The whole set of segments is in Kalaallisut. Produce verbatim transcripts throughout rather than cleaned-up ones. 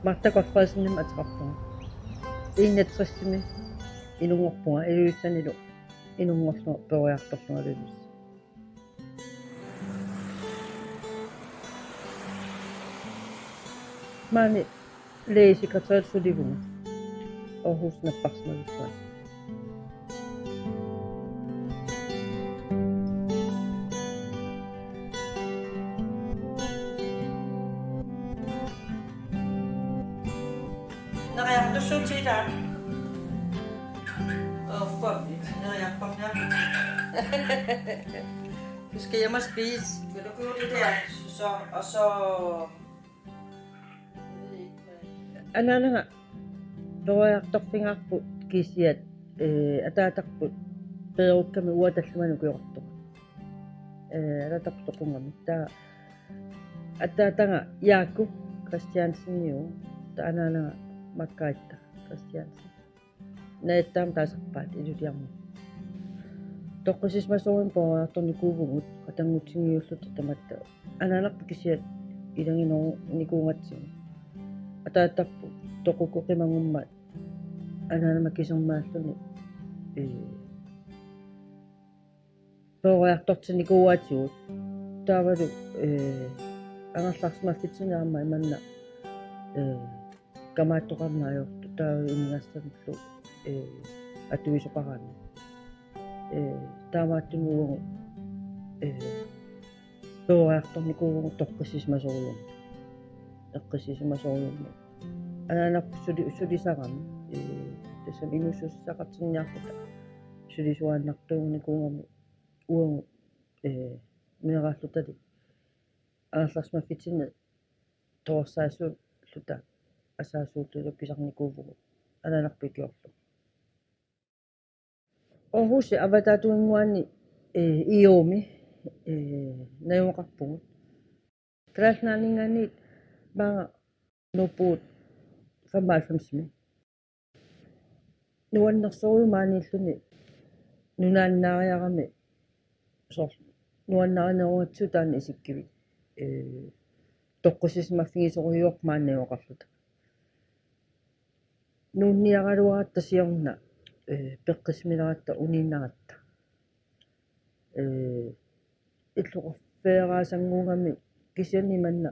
Martha Gottfredsenimik ateqarpunga. Enogtresimi inunngorpunga, Ilulissanilu inunngorlunga peroriartorlungaluunniit. Maani lægesekretær sulivunga. Aarhus napparsimavissuaq. Neriartussuutit ilaa. Uffa, neriartorniarlugu. Du skal hjem og spise. Vil du købe det der? Så, og så... Anaanaga peroriartorfigaarput kisiat, eh, ataatarput peerukkami uanga tallimanik ukioqartoq. Eh, ataatarput toqunngami. Taava ataataga Jaaku Christianseniuvoq, taava anaanaga Margrethe Christiansen. Najattaaq taasarpaat Ilulissarmi. Toqqissisimasorujummik peroriartornikuuvugut qatanngutigiulluta tamatta. Anaanarput kisiat ilaginerunikuugatsigu. Ataatarput toqukkoqimagummat anaanama kisermaalluni, eh, peroriartortinnikuuaatigut. Taavalu, eh, angerlarsimaffitsinni aamma imanna, eh, kamaattoqarneq ajortut, taava inugassamillu, eh, atuisoqaraanni. Eh, taamaattumik uagut, eh, peroriartornikuuvugut toqqissisimasorujummik. Eqqissisimasorujummik. Anaanarput suli-, sulisarami, eh, tassami inuussuteqartinniarluta sulisuaannartuunikuugami uagut, eh, mineraallutalik angerlarsimaffitsinni toqqissaassuulluta asaasuulluta pisarnikuuvugut anaanarput ikiorlugu. Aarhusip avataatinnguani, eh, Egedemi, eh, najugaqarpugut. Kalaallit Nunaanninngaanniit maanga nuppugut femoghalvfemsimi. Nuannersorujuk maaniilluni nunaannaariarami soorlu nuannarinerugatsigu taanna isikkivik. Eh, toqqissisimaffigisorujuuvoq maani najuqarluta. Nuunniaraluaratta siorna, eh, peqqissimileratta uniinnaratta. Eh, illoqarfeeraasannguugami kisianni imanna,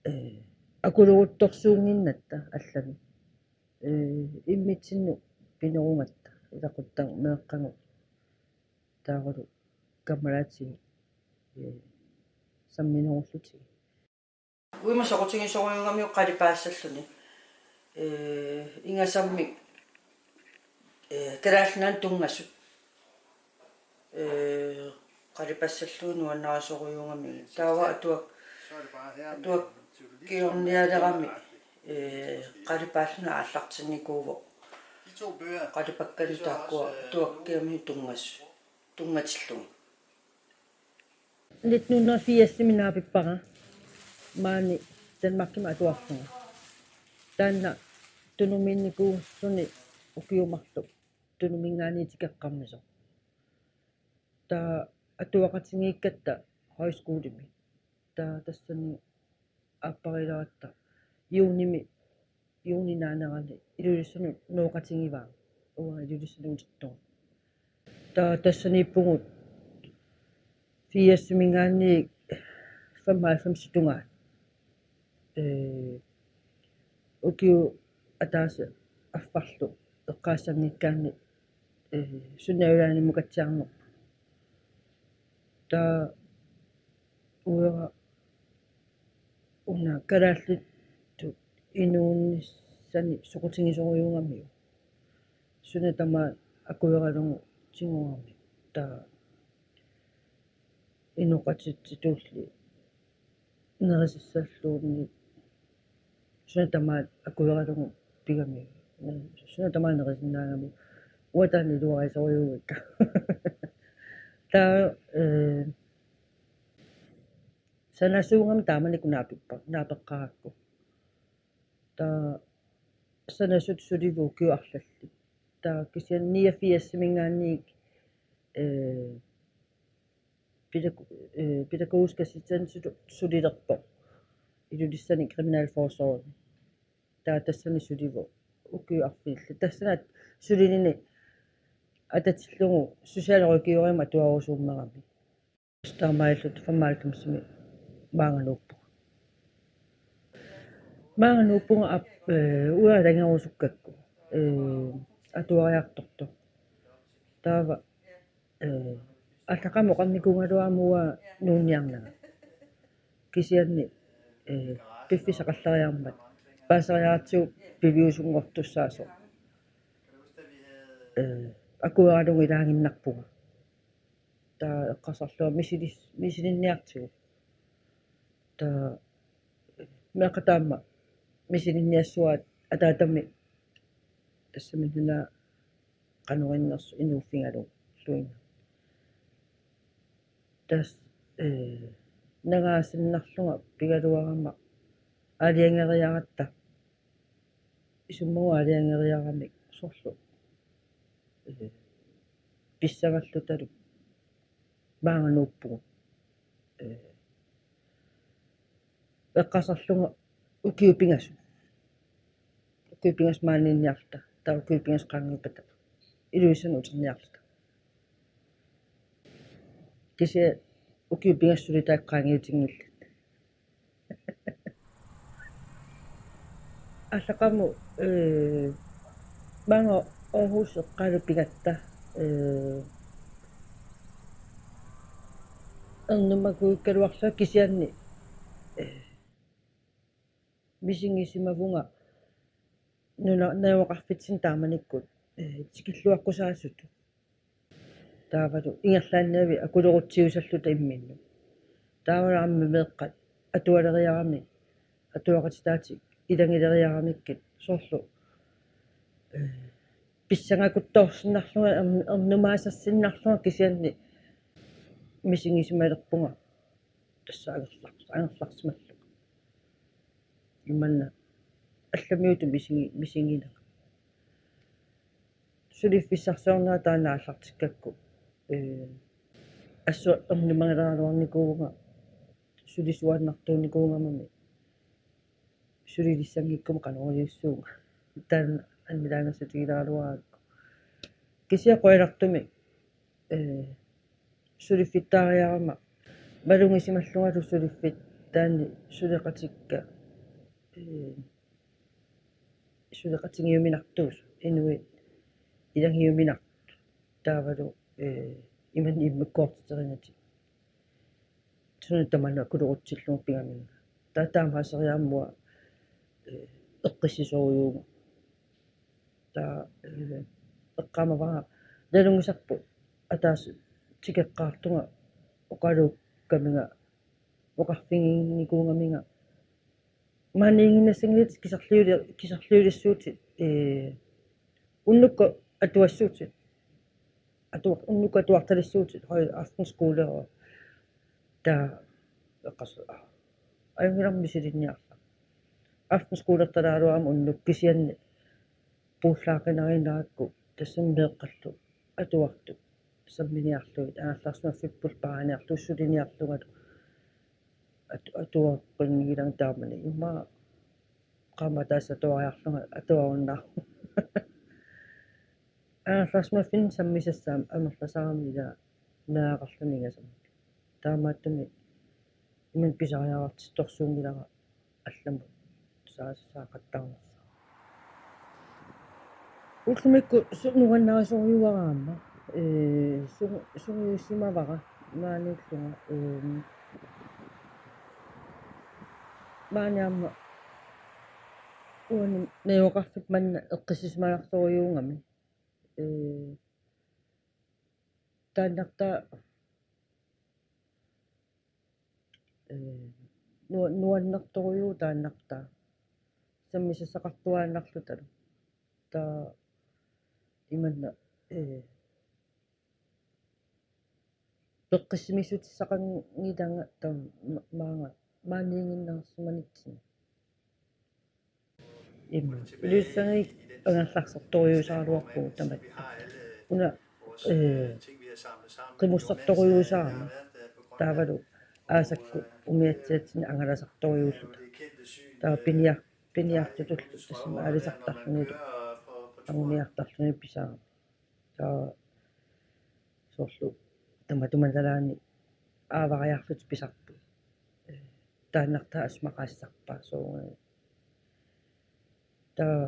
eh, akuloruttorsuunnginnatta allami. Eh, immitsinnut pinerugatta, ilaquttat meeqqagut taavalu kammalaatigut, eh, samminerullutigu. Uima soqutigisorujugamiuk qalipaassalluni. Eh, ingasammik, eh, Kalaallit Nunaannut tunngasut. Eh, qalipassallugu nuannarisorujugamiuk. Taava atuak-, atuakkiornialerami, eh, qalipaalluni aallartinnikuuvoq. Qalipakkalu taakkua atuakkiornialerami tunngas-, tunngatillugu. Nitten hundrede og firsimi naapippara maani Danmarkimi atuarlunga. Taanna Tunumiinnikuulluni ukiut marluk Tunuminngaanniit tikeqqammisoq. Taava atuaqatigiikkatta højskolemi. Taava tassani aapparileratta juunimi, juuninaanerani Ilulissanut nooqatigivaanga. Uanga Ilulissanut utertunga. Taava tassaniippugut firsiminngaanniit femoghalvfemsip tungaanut. Eh, ukiut ataaseq affarlu eqqaassanngikkaanni, eh, Sønderjyllandimukatsiarnerput. Taava uanga una kalaallittut inuunissani soqutigisorujugamiuk. Suna tamaat akueralugu tiguramik. Taava inoqatitsitulli nerisassalluunniit suna tamaat akueralugu pigamiuk. Suna tamaat nerisinnaagamiuk. Uanga taanna iluarisorujuuikka. Taava, eh, sanasuugami taamanikkut naapippa-, naapeqqarakku. Taava sanasut sulivugut ukiut arlallit. Taava kisianni niogfirsiminngaanniit, eh, pædago-, eh, pædagogisk assistent su-, sulilerpoq. Ilulissani kriminalforsorgimi. Taava tassani sulivoq ukiut arfinillit. Tassani sulinini atatillugu socialrådgiverimut atuarusuummerami. Taamaalilluta femoghalvfemsimi maanga nuuppunga. Maanga nuuppunga ap-, eh, uanga ilagerusukkakku, eh, atuariartortoq. Taava, eh, allaqqamut oqarnikuugaluarama uanga nuunniarnanga. Kisianni, eh, piffissaq qallariarmat paaseriaratsigu piviusunngortussaasoq, eh, akueralugu ilaaginnarpunga. Taava eqqarsarlunga misilis-, misilinniartigu. Taava meeqqat aamma misilinniassavaat ataatami tassami nuna qanoq innersoq inuuffigalugu illuina. Tassa, eh, nangaatsinnarlunga pigaluarama aalajangeriaratta. Isummagu aalajangeriaramik soorlu, eh, pissangallutalu maanga nuuppunga. Eh, eqqarsarlunga ukiut pingasut. Ukiut pingasut maaniinniarluta, taava ukiut pingasut qaangiuppata Ilulissanut uterniarluta. Kisianni ukiut pingasut suli taakku qaangiutinngillat. Allaqqamut, eh, maanga Aarhus eqqaalu pigatta, eh, ernumakuugaluarlunga kisianni, eh, misigisimavunga nuna-, najugaqarfitsinni taamanikkut, eh, tikilluaqqusaasutut. Taavalu ingerlaannavik akulerutsiusalluta imminnut. Taavalu aamma meeqqat atualeriaramik, atuaqatitaatik ilagileriaramikkit soorlu, eh, pissangakuttoorsinnarlunga, ern-, ernumaasarsinnarlunga kisianni misigisimalerpunga tassa angerlar-, angerlarsimallunga. Imanna allamiutut misigi-, misiginanga. Suliffissarsiornera taanna aallartikkakku, eh, assut ernumagileraluarnikuuvunga, sulisuannartuunikuugamami sulilissanngikkuma qanoq iliussuunga. Taanna annilaangassutigileralugakku. Kisianni qujanartumik, eh, suliffittaariarama malugisimallungalu suliffik taanna suleqatikka, eh, suleqatigiuminartuusut, inuit ilagiuminartut, taavalu, eh, imannak immikkoortiterigatik. Suna tamanna akulerutsillugu pigaminnga. Taava taamaaseriarama uanga, eh, eqqissisorujuuvunga. Taava, eh, eqqaamavara nalunngisarput ataaseq tikeqqaartunga oqaluukkaminga, oqarfiginnikuugaminga. Maaniiginnassanngillat kisarliuli-, kisarliulissuutit, eh, unnukkut atuassuutit. Atuar-, unnukkut atuartalissuutit, høj aftenskole og taava eqqarsarlunga. Ajunngilaq misilinniarlunga. Aftenskolertaraluarama unnukkut kisianni puullaaqinariinnarakku tassami meeqqallu atuartut samminiarlugit angerlarsimaffipput paariniarlugu suliniarlungalu at-, atuaqqinngilagut taamani immaqa qaammat ataaseq atuariarlunga atuarunnaarpunga. Angerlarsimaffinni sammisassaammat amerlasarama ila meeraqarluni ingasammik. Taamaattumik imannak pisariaqartittorsuunngilara allamut saa-, saaqattaarnersoq. Ullumikkut su-, nuannarisorujuara aamma. Ee, su-, sungiussimavara maaniillunga, ee, maani aamma uani najugaqarfiup manna eqqissisimanartorujuugami. Ee, taannartaa, ee, nua-, nuannertorujuuvoq taannartaa. Sammisassaqartuaannarlutalu. Taava imanna, ee, peqqissimissutissaqanngilanga taava ma-, maanga maaniiginnarsimanitsinni. Immaqa. Ilussanngik angerlarsertorujuusaraluarpugut tamatta. Una, ee, qimussartorujuusarama. Taavalu aasakkut umiatsiatsinni angalasartorujuulluta. Taava piniar-, piniartutullu tassami aalisartarlunilu anguniartarlunilu pisarami. Taava soorlu tamatuma nalaani aavariarlutik pisarput. Ee, taannartaa assut maqaasisarpaa soorunami. Taava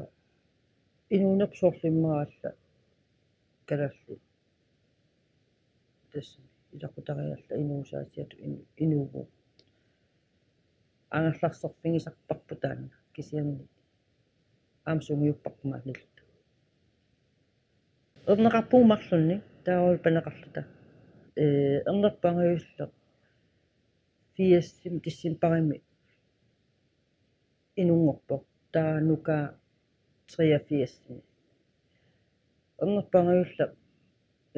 inuunerput soorlu immaqa alla kalaallit. Tassa ilaqutariit alla inuusaasiatut in-, inuuvugut. Angerlarserfigisarparput taanna kisianni aamma sungiupparput maaniilluta. Erneqarpugut marlunnik taavalu paneqarluta. Ee, ernerput angajulleq firsimi decembarimi inunngorpoq, taava nukaa treogfirsimi. Ernerput angajulleq,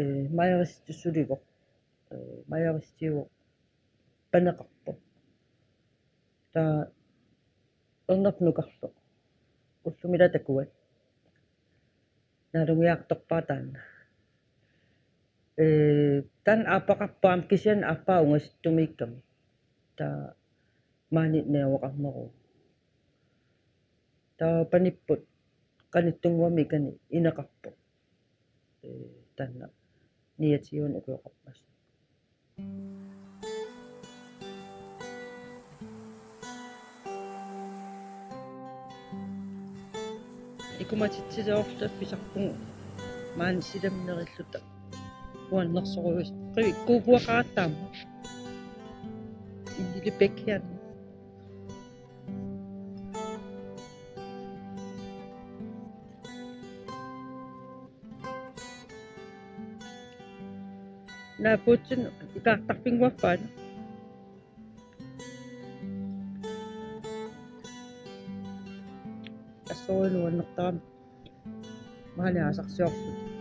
ee, majeristip sulivoq, ee, majeristiuvoq paneqarpoq. Taava ernerput nukarlu ullumi ila takuat. Naalungiartorpaa taanna. Ee, taanna aappaqarpoq aamma kisianni aappaa ungasittumiikkami. Taava maani najugaqarneruvoq. Taava panipput qanittunnguamik ikani ineqarpoq. Ee, taanna niogtyvenik ukioqarpoq. Ikumatitsisoorluta pisarpugut maani silammerilluta. Uannersoruis. Qivi kuupuaqarattaam. Indili pekian. Naapuutsin ikaartarfinnguarpaat. Assorujuk nuannertarami. Maani aasarsiorluta.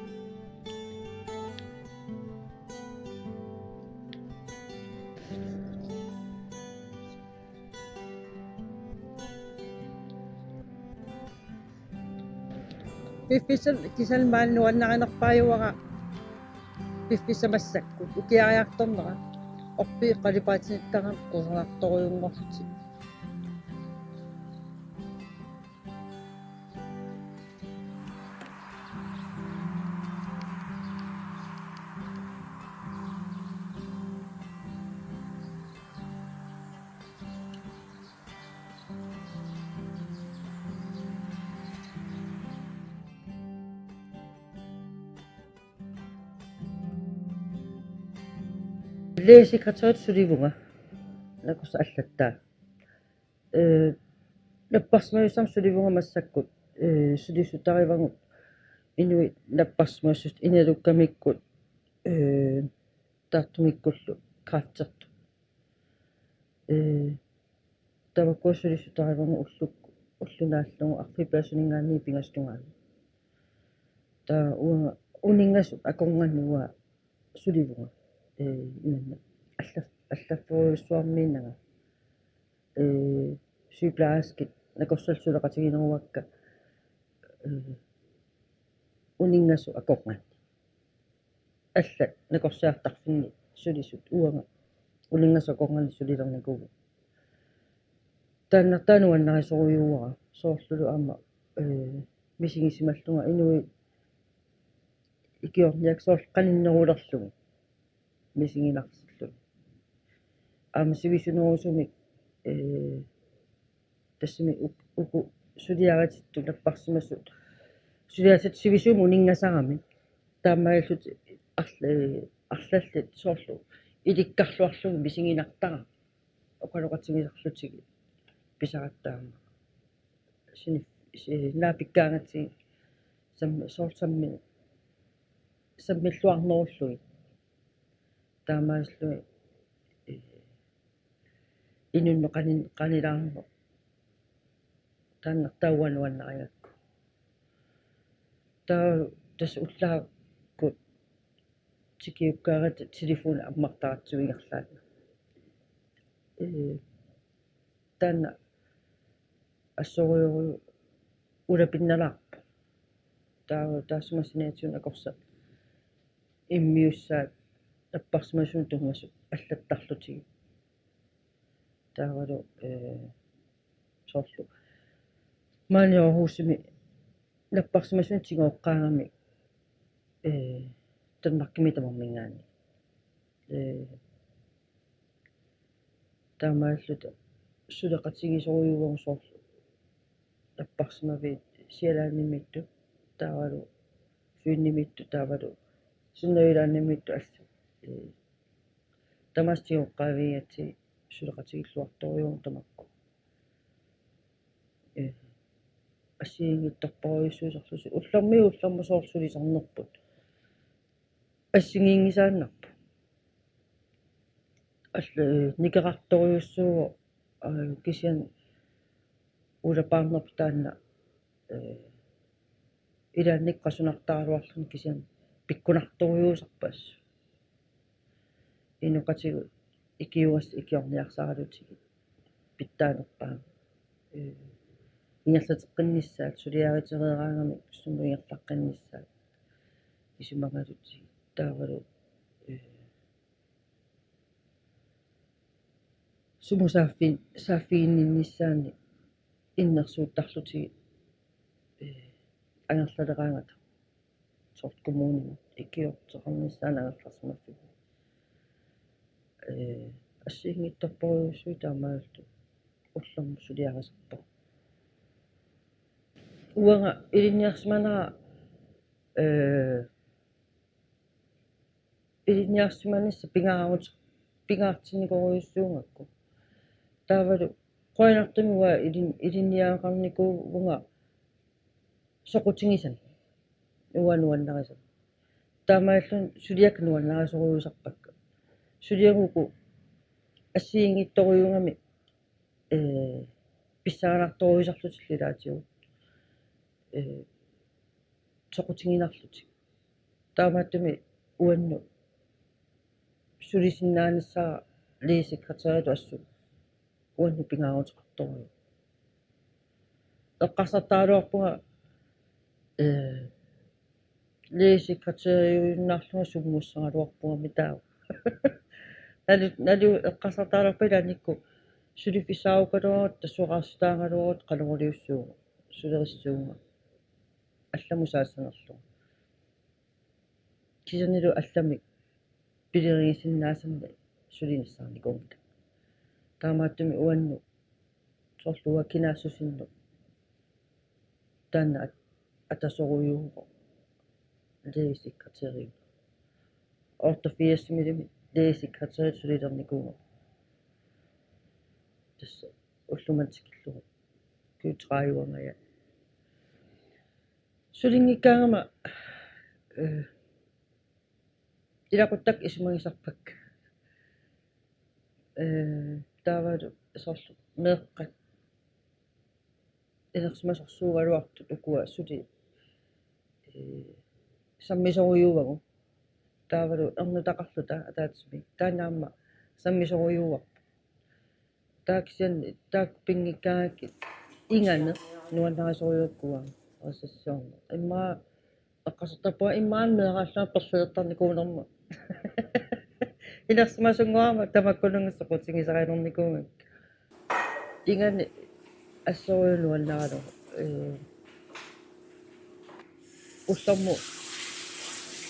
Piffissaq kisianni maani nuannarinerpaajuara. Piffissaq massakkut ukiariartornera orpiit qalipaatigittaramik kusanartorujunngorlutik. Lægesekretæritut sulivunga nakorsaq allattaa. Ee, napparsimajussaanik sulivunga massakkut, ee, sulisutarivagut inuit napparsimasut inalukamikkut, ee, taartumikkullu kræftertut. Ee, tamakku sulisutarivagut ulluk-, ulloq naallugu arfineq-pingasuninngaanniit pingasut tungaanut. Taava uanga uninngasut akornanni uanga sulivunga. Ee, imanna alla-, allafferujussuarmiinnanga. Ee, sygeplejerskit nakorsallu suleqatigineruakka, ee, uninngasut akornanni. Allat nakorsiartarfinni sulisut uanga uninngasut akornanni sulilernikuuvugut. Taannartaa nuannarisorujuuara soorlulu aamma, ee, misigisimallunga inuit ikiorniakkat soorlu qaninnerulerlugit misiginartillugit. Aamma sivisunerusumik, ee, tassami uk-, uku suliaritittut napparsimasut. Suliaritittut sivisuumik uninngasaramik. Taamaalillutik arl-, ee, arlallit soorlu ilikkarluarlugit misiginartaramik. Oqaloqatigisarlutigit pisaratta aamma. Sini-, si-, naapikkaangatsigit sammi-, soorlu sammi-, sammilluarnerullugit. Taamaalilluni, ee, inunnut qanin-, qanilaarneq. Taannartaa uanga nuannarigakku. Taava tassa ullaakkut tikiukkaangata telefoni ammartaratsigu ingerlaannaq. Ee, taanna assorujorujuuvoq ulapinnalaarpoq. Taava taassuma saniatigut akorsat immiussaat napparsimasunut tunngasut allattarlutigit. Taavalu, ee, Soorlu maani Aarhusimi napparsimasunut tigooqqaagami, ee, Danmarkimi tamarminngaanniit. Ee, taamaalluta suleqatigisorujussuuvoq soorlu napparsimaviit Sjællandimiittut, taavalu Fynimiittut, taavalu Sønderjyllandimiittut allat. Ee, tamaasa tigooqqaavigigatsigit suleqatigilluartorujussuuvoq tamakku. Ee, assigiinngitsorpassuusarlutik ullormiit ullormut soorlu sulisarnerput assigiinngisaannarpoq. Alla, ee, nikerartorujussuuvoq, ee, kisianni ulapaarnerput taanna, ee, ilaannikkut qasunartaraluarluni kisianni pikkunartorujussuusarput assut. Inoqatigut ikiugassat ikiorniarsaralutigit pitsaanerpaamik. Ee, ingerlateqqinnissaat, suliaritereeraangamik sumut ingerlaqqinnissaat isumagalutigit. Taavalu, ee, sumut saaffin-, saaffiginninnissaannik innersuuttarlutigit, ee, angerlaleraangata. Soorlu kommunimut ikiortoqarnissaanut angerlarsimaffimmi. Ee, assigiinngitsorpassuusarlutik taamaallutik ullormut suliarisarpagut. Uanga ilinniarsimanera, ee, ilinniarsimanissaq pingaarut-, pingaartinnikuugaluarpoq. Taavalu qujanartumik uanga ilin-, ilinniagaqarnikuuvunga soqutigisannik. Uanga nuannarisannik. Taamaalilluni suliakka nuannarisorujussuusarpakka. Suliakka uku assigiinngitsorujussuugami, ee, pissanganartorujussuusarlutillu ilaatigut. Ee, soqutiginarlutik. Taamaattumik uannut sulisinnaanissara lægesekretæritut assut uannut pingaaruteqartorujuk. Eqqarsartaraluarpunga, ee, lægesekretæriuinnarlunga summussagaluarpunga mitaava. Nalu, nalu eqqarsartaraluarpunga ilaannikkut suliffissaarukaluarutta, suoqarsitaagaluarutta, qanoq iliussuugut, sulerissuugut. Allamut saassanerlugu. Kisiannili allamik pilerigisinnaasannut sulinissaanikuunngilaq. Taamaattumik uannut soorlu uanga kinaassusinnut taanna at-, atasorujussuuvoq lægesekretæriuvoq. Otteogfirsimiilimi lægesekretæritut sulilernikuuvunga. Tassa ullumimut tikillugu. Q tredive-nngajak. Sulinngikkaangama, ee, ilaquttakka isumagisarpakka. Ee, taavalu soorlu meeqqat inersimasorsuugaluartut ukua suli, ee, sammisorujussuuagut. Taavalu ernutaqarluta ataatsimik. Taanna aamma sammisorujussuuarput. Taava kisianni taakku pinngikkaangakkit inganeq nuannarisorujussuuakka uanga. Oqassasoorneq. Immaqa eqqarsartarpunga immaqa meeraallunga perlertarnikuunerma. Inersimasunnguama tamakkununnga soqutigisarinernikuu. Inganeq assorujuk nuannaralugu. Ee, ullormut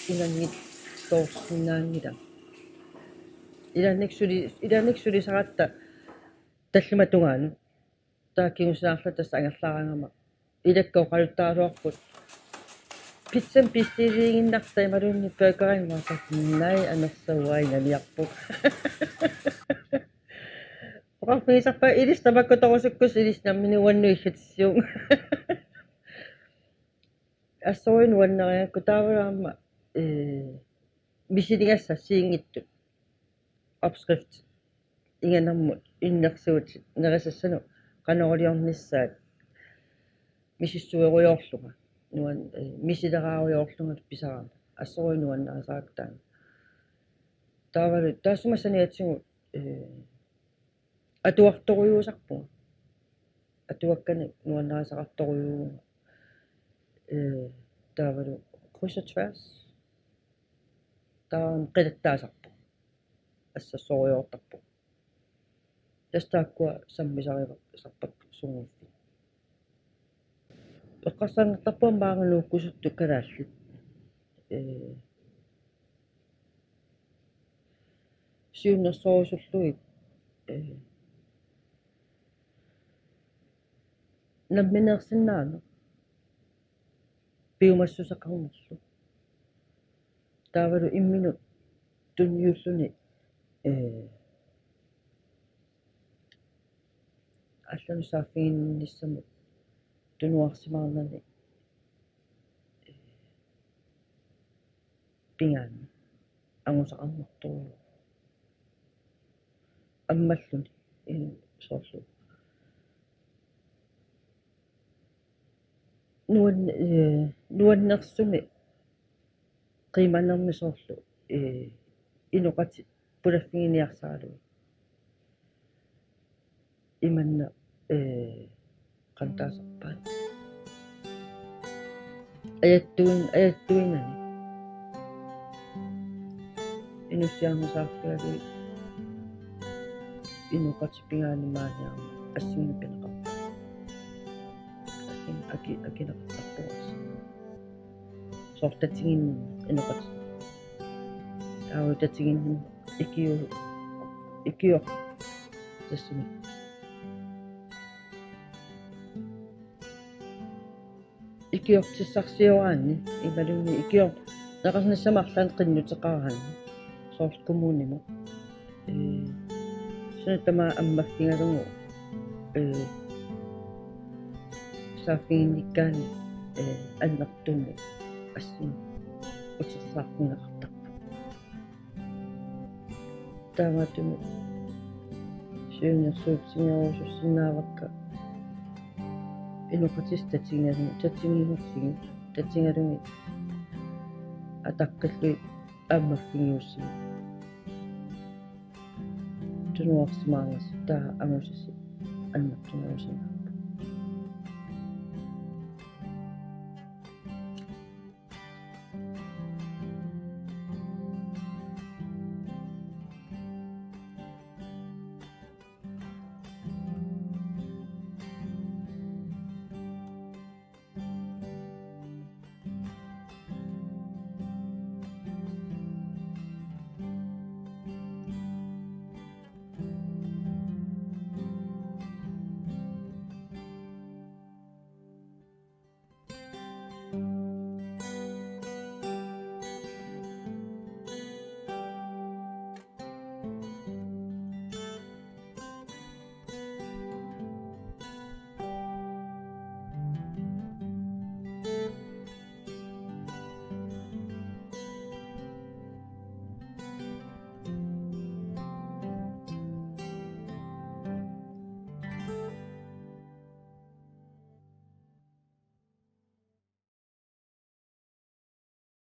inganngitsoorsinnaanngilanga. Ilaannik suli-, ilaannik sulisaratta tallimat tungaanut. Taava kingusinaarluta tassa angerlaraangama ilakka oqaluttaraluarput: Pizzamik bestiliiginnarta imaluunniit burgerimik? Maannakkut: Naa, anersavaa, inganeqarpoq. Oqarfigisarpara ilissi tamakkutorusukkussi ilissi nammineq uannut illutissuunga. Assorujuk nuannarigakku taavalu aamma, ee, misiligassat assigiinngitsut. Opskrift inganermut innersuutit nerisassanut qanoq iliornissaat misissuerujoorlunga. Nuan-, ee, misileraarujoorlunga pisarama. Assorujuk nuannarisarakkit taanna. Taavalu taassuma saniatigut, ee, atuartorujussuusarpunga. Atuakkanik nuannarisaqartorujussuuvunga. Ee, taavalu kryds og tværs. Taava qilattaasarpoq. Assassorujoortarpoq. Tassa taakkua sammisariva-, sarpakkit sungiuffik. Eqqarsaannartarpunga maanga nuukkusuttu kalaallit, ee, siunnersorusullugit, ee, nammineersinnaaneq piumassuseqarnerlu. Taavalu imminut tunniulluni, ee, allanut saaffiginninnissamut tunuarsimaarnani, ee, pigaanni angusaqarnartoq ammalluni, ee, soorlu nuan-, ee, nuannersumik qiimanermi soorlu, ee, inoqatit pulaffiginiarsaralugit. Imanna, ee, qanoq taasarpaat. Ajattuin-, ajattuinani. Inussiarnersaarfigalugit inoqatit pigaanni maaniarmat assigiinngitsunik pineqartarpoq. Assin aki-, akineqartarpoq. Soorlu tatiginninneq inoqatit. Taava tatiginninneq ikiu-, ikior-, tassami. Ikiortissarsioraanni, imaluunniit ikior-, neqarnissamut arlaannik qinnuteqaraanni, soorlu kommunimut. Ee, suna tamaat ammaffigalugu, ee, saaffiginnikkaanni, ee, annertuumik assigiinngitsunik utersaarfigineqartarpoq. Taamaattumik siunnersuutigerusussinnaavakka inoqatissat tatigalu-, tatiginersigit, tatigalugit ataqqillugit ammaffigiussigit. Tunuarsimaarnasi taava angusasi annertunerusarpoq.